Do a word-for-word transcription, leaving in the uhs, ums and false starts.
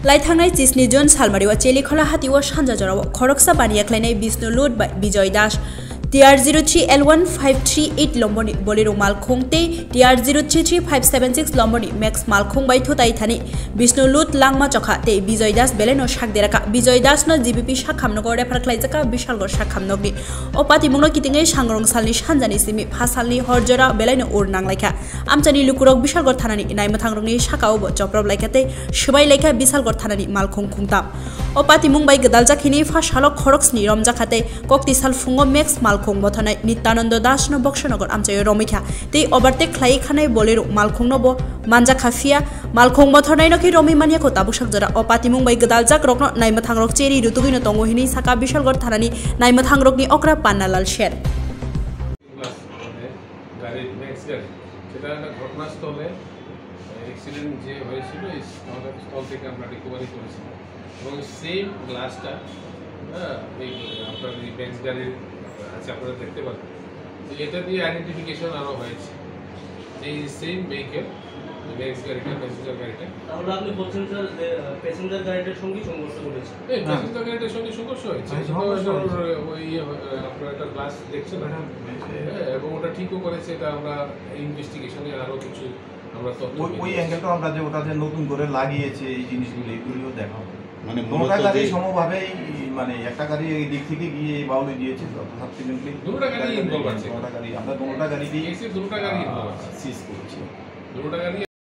Laithangnai chisni June salmario Chelikhola hatio sanja jorao khoroksa baniya khlainai Bishnu Lut bai Bijoy Das, T R zero three L one five three eight lomboni Bolero malkhung tei T R zero three three five seven six lomboni Max malkhung bai thutai thani Bishnu Lut langma chokha tei Bijoy Das belai no sak deraka. Bijoy Das no G B P sakhamnogo refer khlaijaka Bishalgor sakhamnokni. O patimungno kitingwi sangrong salni sanjani simi phasalni horjora belaino ur nanglaikha. Amchaini lukurok Bishalgor thanani naimwthangrokni sakao bo choprop laikha tei swbai laikha Bishalgor thanani malkhung khungtam. O patimung bai gwdaljak hini pha salo khoroksni romjakha tei kokti sal phungo Max malkhung bothanai Nityananda Das no Boksonogor amchaio romwikha tei overtake khlaiwi khanai Bolero malkhungno bo manjakha phiya malkhung botharnaino khe romwi manya kho tabuksak jora. O patimung bai gwdaljak rokno naimwthangrok cheri rutugwino tongo hinwi saka Bishalgor thanani naimwthangrokni okra Pannalal Sher. গাড়ির ম্যাক্স গাড়ি, সেটা একটা ঘটনাস্থলে অ্যাক্সিডেন্ট যে হয়েছিল, এই স্থল থেকে আমরা রিকভারি করেছিলাম। এবং সেম গ্লাসটা, হ্যাঁ, এই আপনার এই ম্যাক্স গাড়ির আছে, আপনারা দেখতে পাচ্ছেন। তো এটা দিয়ে আইডেন্টিফিকেশন আরও হয়েছে যে এই সেম ভেহিকেল, ম্যাক্স গাড়িটা, প্যাসেঞ্জার গাড়িটা। তাহলে আপনি বলছেন স্যার যে প্যাসেঞ্জার গাড়িটার সঙ্গে সংঘর্ষ ঘটেছে? এই হ্যাঁ। প্যাসেঞ্জার গাড়িটার সঙ্গে সংঘর্ষ হয়েছে। হ্যাঁ, সেটা সংঘর্ষ ওই হয়েছে। ওই ইয়ে, আপনার একটা গ্লাস দেখছেন না? হ্যাঁ, হ্যাঁ, এবং ওটা ঠিকও করেছে, এটা আমরা ইনভেস্টিগেশনে আরও কিছু আমরা তথ্য ওই, ওই পেয়েছি। অ্যাঙ্গেলটা আমরা যে ওটা যে নতুন করে লাগিয়েছে এই জিনিসগুলো, এগুলিও দেখা হবে। মানে দুটোটা মূলত গাড়ি যে সমভাবেই, মানে একটা গাড়ি এই দিক থেকে গিয়ে এই বাউলে গিয়েছে, তো সাবসিকুয়েন্টলি দুটোটা গাড়ি ইনভলভ আছে। দুটোটা গাড়ি, আমরা দুটোটা গাড়ি দিয়ে, কেসে দুটোটা গাড়ি ইনভলভ আছে। সিজ করছি। দুটোটা গাড়ি